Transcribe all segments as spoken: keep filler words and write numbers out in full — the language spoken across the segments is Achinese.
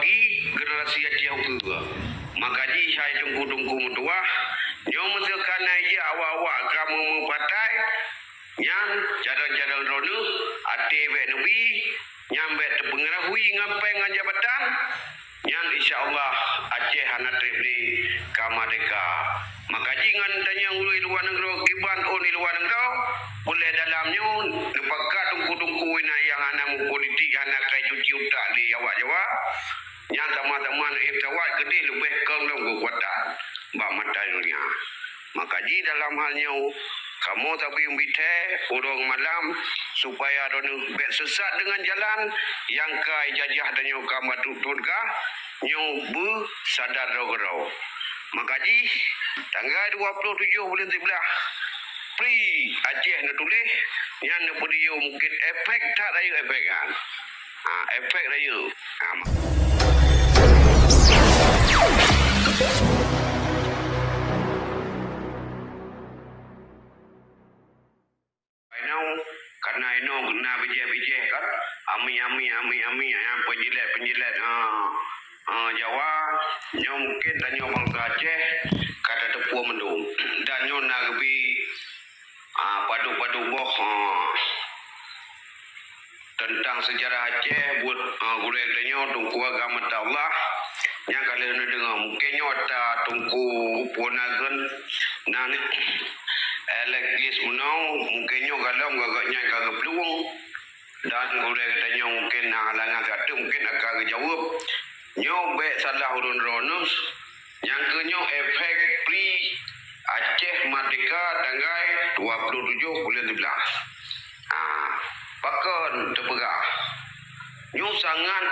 Bagi generasi Aceh ukeue. Maka jih hai teungku-teungku meutuwah, nyoe meuseukan na jih awak-awak ka meumeupatai, nyan carông-carông droeneueh até bèk neubi, nyan bèk teupeungaruhi ngon péng ngon jabatan, nyan insya Allah Aceh hana trép lé ka merdeka. Maka jih ngon tanyoe ureueng luwa nanggroe kiban ôn di luwa nanggroe, ulèe dalam nyoe neupakat teungku-teungku inan nyang hana meupolitik, hana kai cuci utak lé awak Jawa. Nyan sama-sama neuék pesawat keudéh leubeh kong lom keukuatan bak mata donya. Maka jih dalam hal nyoe, kamoe sabe meubi thèe ureueng malam supaya droeneueh bèk sesat deungon jalan nyang ka ijajah tanyoe ka meututon ka nyoe beusadar droe keudroe. Maka jih, tanggai dua ploh tujoh buleuen siblaih, Pri Aceh neutuléh, nyan neupeudiyeu mungken efek that rayeuk efek nyan. Ha, efek rayeuk. Ha, ma- Inoe, karena inoe na bijéh-bijéh kan. Ami, ami, ami, ami, nyan peunjilet, peunjilet. Ha. Ha, Jawa, nyoe mungken tanyoe bansa Aceh ka tateupeue mandum. Dan nyoe na geubi, ha, padub-padub boh, ha, teuntang seujarah Aceh buet, ha, gurèe tanyoe Teungku Agam Atta Allah nyang ka lheueh neudeungoe. Mungken nyoe ata Teungku Punageuen nan Alex Gis meunoe, mungken nyoe galom gagak nyan ka geuplueng. Dan gurèe geutanyoe mungken na halangan siat teuk mungken aka geujaweueb. Nyoe bèk salah ureueng droeneueh, nyang keu nyoe efek Pri Aceh Merdeka tanggai dua ploh tujoh buleuen siblaih. Ha, pakon teupeugah? Nyoe sangat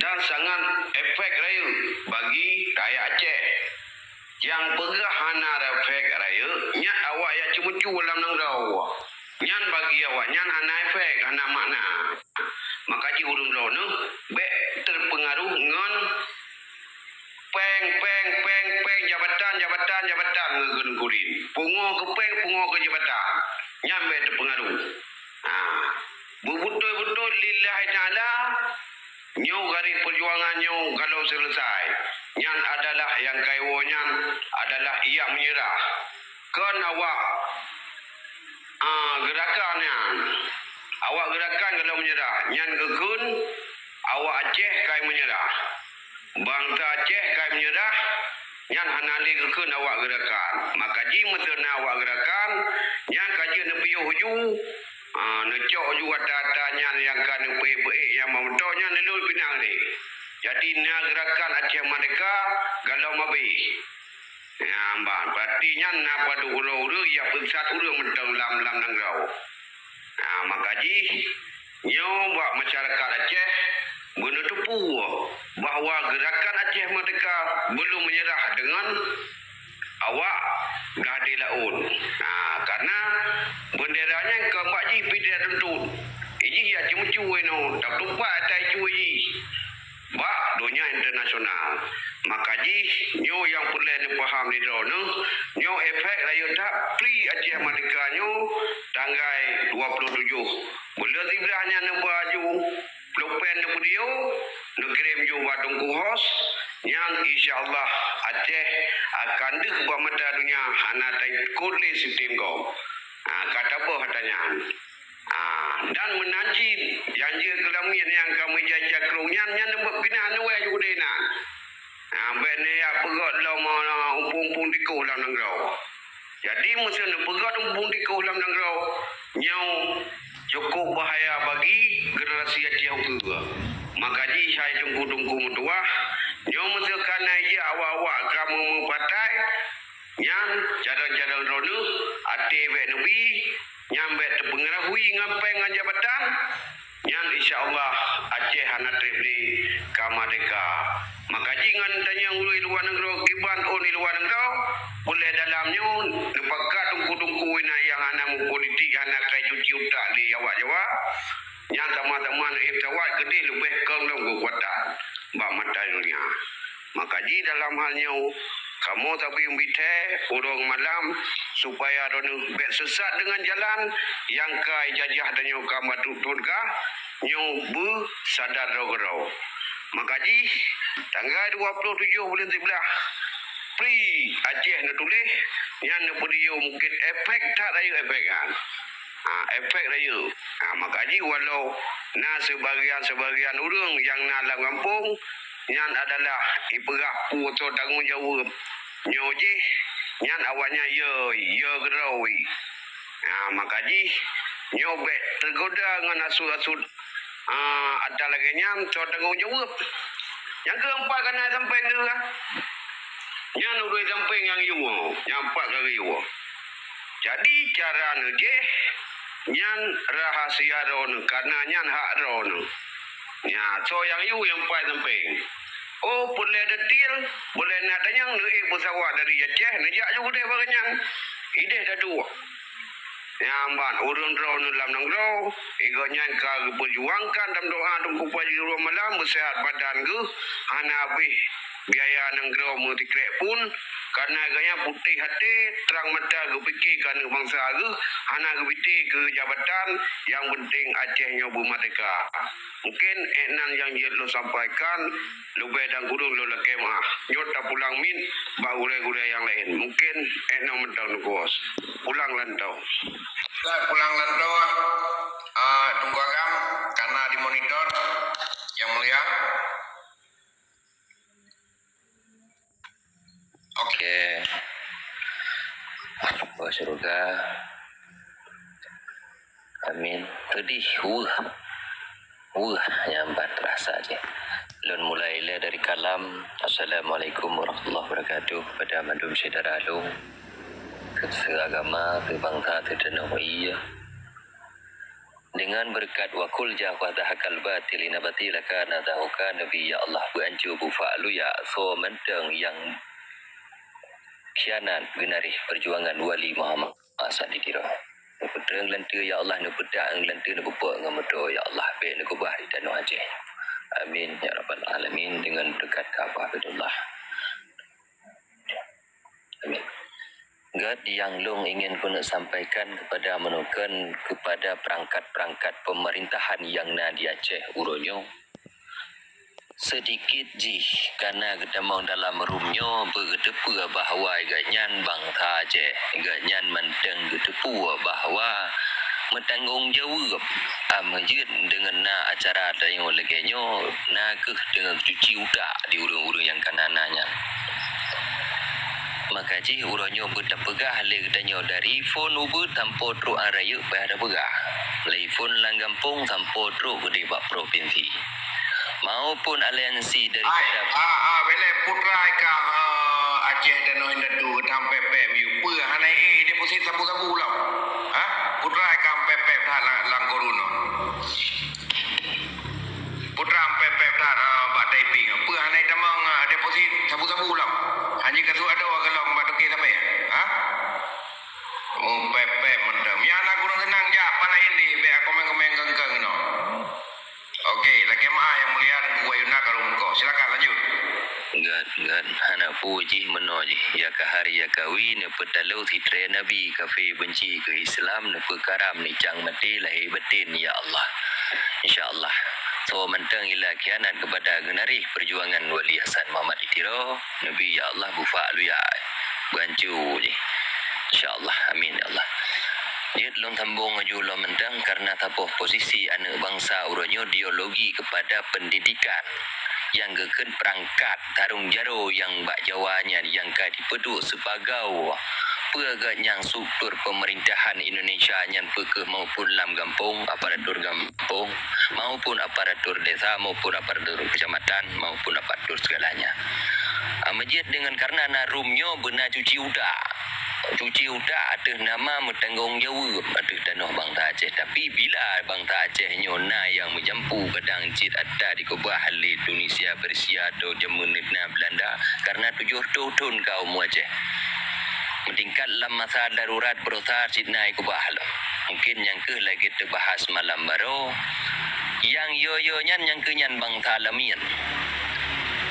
dan sangat efek rayeuk bagi rakyat Aceh. Nyang peugah hana efek rayeuk, nyan awak nyang ceumeucue lam nanggroe. Nyan bagi awak nyan hana efek, hana makna. Maka jih ureueng droeneueh bèk teupeungaruh ngon péng, péng, péng, péng, jabatan, jabatan, jabatan ngon keuneuk kurin. Pungo keu péng, pungo keu jabatan. Nyan bèk teupeungaruh. Ha. Beubeutôi-beutôi lillahi ta'ala, nyoe garéh peujuangan nyoe galom seuleusai. Nyan adalah nyang kaiwoe nyan adalah iyak meunyeurah. Kon awak, a, geurakan nyan. Awak geurakan galom meunyeurah. Nyan geukheun awak Aceh kai meunyeurah. Bansa Aceh kai meunyeurah, nyan hana lé geukheun awak geurakan. Maka jih meuseu na awak geurakan, nyan ka jeuet neupiôh ju, a, neucok ju ata-ata nyan nyang ka neupeuék-peuék nyang bak meuto nyan neulôn pinah lé. Jadi na geurakan Aceh Merdeka galom abéh. Nyan ban, berarti nyan na padub uroe ureueng nyang peusat ureueng mantong lam, lam nanggroe. Nah, maka jih nyoe bak masyarakat Aceh beuneuteupeu bahwa Gerakan Aceh Merdeka belum menyerah dengan awak blah di laôt. Nah, karena bendera nyan kon bak jih pih tatuntut. Jih ya ceumeucue inoe, tatupat ata icue jih bak donya internasional. Maka jih nyoe nyang peureulèe neupaham lé droeneuh, nyoe efek rayeuk that Pri Aceh Merdeka nyoe tanggai dua puluh tujoh buleuen siblaih nyan neubeuaju, pulpen neupeudiyeu, neukirém ju bak Teungku Hos, nyan insya Allah Aceh akan deuh bak mata donya hana taikot lé sistem gob. Ha, ka taböh ata nyan. Ah, dan meunan cit, nyang jeuet keu lamiet nyang ka meujai cakrong nyan, nyan neupeugah pinah neuwèh ju keudéh na. Ah, bèk neujak peugöt lom, ah, umpung-umpung tikoh lam nanggroe. Jadi, meuseu neupeugöt umpung tikoh lam nanggroe, nyoe cukôp bahaya bagi generasi Aceh ukeue. Maka jih, hai teungku-teungku meutuwah, nyoe meuseu ka na jih awak-awak ka meumeupatai, nyan cadang-cadang droeneuh, até bèk neubi, nyan bèk teupeungaruhi ngon péng ngon jabatan, nyan insya Allah Aceh hana trép lé ka merdeka. Maka jih ngon tanyoe ureueng luwa nanggroe kiban ôn di luwa nanggroe, ulèe dalam nyoe neupakat teungku-teungku inan nyang hana meupolitik, hana kai cuci utak lé awak Jawa. Nyan sama-sama neuék pesawat keudéh leubeh kong lom keukuatan bak mata donya. Maka jih dalam hal nyoe, kamoe sabe meubi thèe ureueng malam supaya droeneueh bèk sesat deungon jalan nyang ka ijajah tanyoe ka meututon ka nyoe beusadar droe keudroe. Maka jih, tanggai dua ploh tujoh buleuen siblaih, Pri Aceh neutuléh, nyan neupeudiyeu mungken efek that rayeuk efek nyan. Ha, efek rayeuk. Ha, maka jih walau na sibagian-sibagian ureuëng nyang na lam gampông, nyan adalah ipeugah peue soe tanggong jaweueb. Nyoe jih, nyan awaknyan yö, yö keudroe. Ha, maka jih, nyoe bék teugoda ngon asut-asut, ha, atra lagée nyan, soe tanggong jaweueb. Nyang keumpat ka na sampéng deuh, ha. Nyan ureuëng sampéng nyang yue, nyang pat ka geuyue. Jadi, cara neuh jih, nyan rahasia droeneuh, karna nyan hak droeneuh. Nya, soe nyang yue nyang pat sampéng. Oh, peureulée detail, peureulée na tanyong neuék peusawat dari Aceh, neujak ju keudeh bak nyan. Ideh taduek. Nyan ban ureuëng droeneuh lam nanggroe, gobnyan ka geupeujuangkan dalam doa Teungku Panji Ulôn Malam, meusehat badan geuh, hana habéh biaya nanggroe meusikrek pun, karna gobnyan putéh até, trang mata geupike keu aneuëk bansa geuh, hana geupike keu jabatan, nyang penting Aceh nyoe beumeurdeka. Mungken ék nan nyang jeuet lôn sampaikan, leubeh dan kureueng lôn lakée meuáh. Nyoe tapulang miet bak gurée-gurée nyang laén. Mungken ék nan mantong Teungku Bos. Pulang lantau. Baik, pulang lantau, ah, Teungku Agam, karna dimonitor, Yang Mulia. Oke. Bak syeuruga. Amin. Peudeh, weueh. Weueh nyang ban teurasa jih. Lôn mulai ilée dari kalam. Assalamualaikum warahmatullahi wabarakatuh. Kepada mandum syedara lôn. Seagama, seubangsa, seutanoh, iya. Dengan beureukat wa qul jaa wa zahaqal batil inna batila kana zahuqa, Nabi, ya Allah, beuancu bufak luya soe mantong nyang khianat geunaréh peujuangan Wali Muhammad asat di Tiro. Neupeutrang lanteu, ya Allah, neupeutak lanteu, neupeupok ngon meudo, ya Allah, bék neukeubah di tanoh Aceh. Amin, ya Rabbal Alamin, dengan beureukat Ka'bah Baitullah. Amin. Gét nyang lôn ingin keuneuk sampaikan kepada meunukon kepada perangkat-perangkat pemerintahan nyang na di Aceh uroe nyoe. Seudikit jih kana geutamong dalam rum nyoe beugeuteupeue bahwa gét nyan bansa Aceh, gét nyan mantong geuteupeue bahwa meutanggong jaweueb. Ameujeuet deungon na acara tanyoe lagée nyoe, na kheueh deungon cuci utak di ureuëng-ureuëng nyang kana na nyan. Maka jih uroe nyoe beuet tapeugah lé geutanyoe dari phon ubeut sampoe trok an rayeuk payah tapeugah. Mulai phon lam gampông sampoe trok keudeh bak propinsi. Maupun aliansi dari Ai, ah, ah, belek putra ka, ah, Aceh dan Nahdlatul Ulama pep-pep yue. Peue hana ék deposit sabu-sabu lom? Ha? Putra ka pep-pep that lam, lam korun. Putra pep-pep that, ah, bak Taiping. Peue hana tamong, ah, deposit sabu-sabu lom? Hanji ka surat doa ka lom bak toke sabe. Ha? Oh, pep-pep mantong. Nyang na gurong seunang jak palain deh, bék komen-komen kengkeng no. Oke, lakée meuáh Yang Mulia Teungku Wayuna ka lôn muko. Silakan lanjut. Gét, gét, hana peue jih meunoe jih. Ya ka hari ya ka wie, neupeutalo sitré Nabi, kafé beunci keu Islam, neupeukaram nicang maté lahé baten, ya Allah. Insya Allah. Soe mantong ila khianat kepada geunaréh peujuangan Wali Hasan Muhammad di Tiro, Nabi, ya Allah, bufak luya. Beuancu jih. Insya Allah. Amin, ya Allah. Jeuet lôn sambong laju lom mantong karna saboh posisi aneuëk bansa uroe nyoe ideologi kepada pendidikan nyang geukheun perangkat tarong jaroe nyang bak Jawa nyan nyang ka jipeuduek sibagoe peue gét nyang struktur pemerintahan Indonesia nyan, peue kheueh maupun lam gampông, aparatur gampông, maupun aparatur desa, maupun aparatur kecamatan, maupun aparatur segalanya. Ah, meujeuet deungon karna na rum nyoe beuna cuci utak. Cuci utak ateueh nama meutanggong jaweueb ateueh tanoh bansa Aceh. Tapi bila bansa Aceh nyoe na nyang meujampu kadang cit atra dikeubah lé Indonesia, Persia atau jameun na Belanda, karna tujoh reutôh thon ka umu Aceh. Meutingkat lam masa darurat beurasa cit na dikeubah lom. Mungkin nyang kheueh lagée teubahas malam baroe, nyang yo-yo nyan nyang kheueh nyan bansa Lamiet.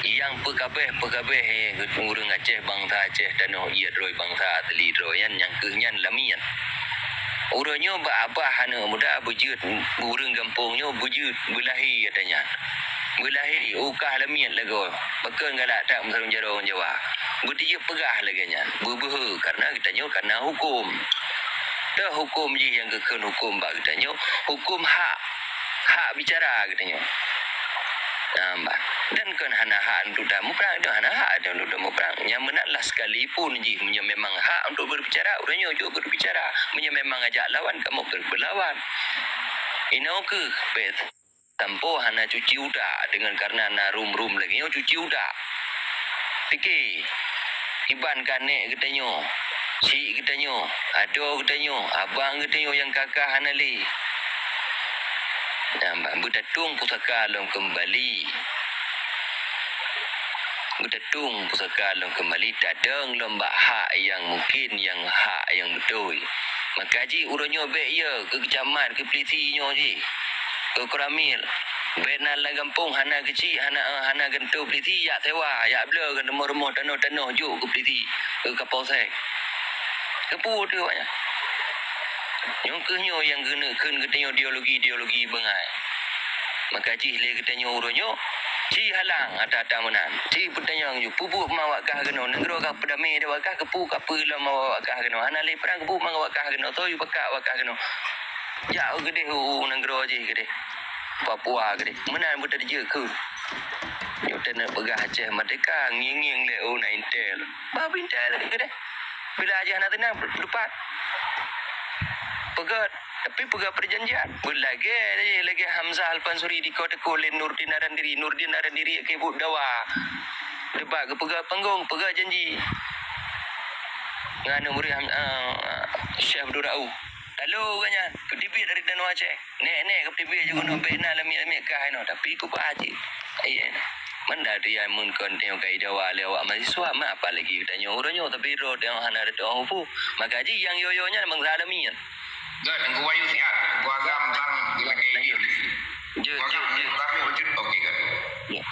Nyang peukabeh-peukabeh ureuëng Aceh, bansa Aceh, tanoh ié droe, bansa asli droe nyan nyang kheueh nyan Lamiet. Uroe nyoe bak babah aneuëk muda beujeuet, ureuëng gampông nyoe beujeuet beulahé ata nyan. Beulahé u kah lamiet lagoe, pakon galak that meusaron jaroe ngon Jawa. Beutijeuet peugah lagée nyan, beubeuhe, karena geutanyoe kana huköm. Teuh huköm jih nyang geukheun huköm bak geutanyoe, huköm hak, hak bicara geutanyoe. Nah, bah. Dan kon hana hak untuk tamuprang, itu hana hak untuk tamuprang. Nyang meunan lah sekalipun jih, meunyoe memang hak untuk berbicara, ureuëng nyoe jeuet berbicara. Meunyoe memang ajak lawan, kamoe keuneuk beulawan. Inoe kheueh, bék sampoe hana cuci utak dengan karena na rum-rum lagée nyoe cuci utak. Pike, iban ka nék geutanyoe, chik geutanyoe, adoe geutanyoe, abang geutanyoe nyang ka-ka hana lé. Nyang ban beutatueng pusaka lom keumbali. Beutatueng pusaka lom keumbali, tadong lom bak hak nyang mungken, nyang hak nyang beutôi. Maka jih uroe nyoe bék ye keu keucamat, keu pulisi nyoe jih, keu koramil. Bék na lam gampông hana keuchik, hana, hana gantoe pulisi, jak sewa, jak bloe ngon rumoh-rumoh, tanoh-tanoh jok keu pulisi, keu kapolsek. Keupeue teuh awak nyan? Nyoe kheueh nyoe nyang geuneuk kheun geutanyoe ideologi-ideologi bangai. Maka jih lé geutanyoe uroe nyoe, ci halang ata-ata meunan. Ci peutanyong ju, peue buet ma awak kah keunoe? Nanggroe ka peudamé di awak kah, keupeue ka peue lom awak kah keunoe? Hana lé prang, keupeue ma awak kah keunoe? Soe ju pakat awak kah keunoe? Jak u keudeh u nanggroe jih keudeh. Papua keudeh. Meunan beuteujeue keu. Nyoe teuneuk peugah Aceh merdeka, ngieng-ngieng lé u na intel. Bah intel keudeh. Bila aja hana teunang, lupat. Peugét, tapi peugét perjanjian. Beulagée lagée Hamzah Al-Pansuri diko teuku lé Nurdin Arandiri. Nurdin Arandiri kibut dawa. Debat geupeugét panggong, peugét janji. Ngan murid Ham-, ah, Syekh Abdul Rauf. Lalu geuh nyan, keutibit dari Tanoh Aceh. Nek-nek keutibit je keunoe bék na lamiet-lamiet kah inoe, tapi kubah cit. Iya. Manda tu ya mun kon tengok kai Jawa lé awak mahasiswa, ma apa lagi geutanyoe uroe nyoe, tapi droe tengok hana ada tengok hu. Maka ji nyang yo-yo nyan bangsa lamiet. Gét, Teungku Bayu sihat, Teungku Azam sang lagi. Lanjut. Jeuet, Teungku Azam jeuet, jeuet. Kami wujud, oke, gét. Ya.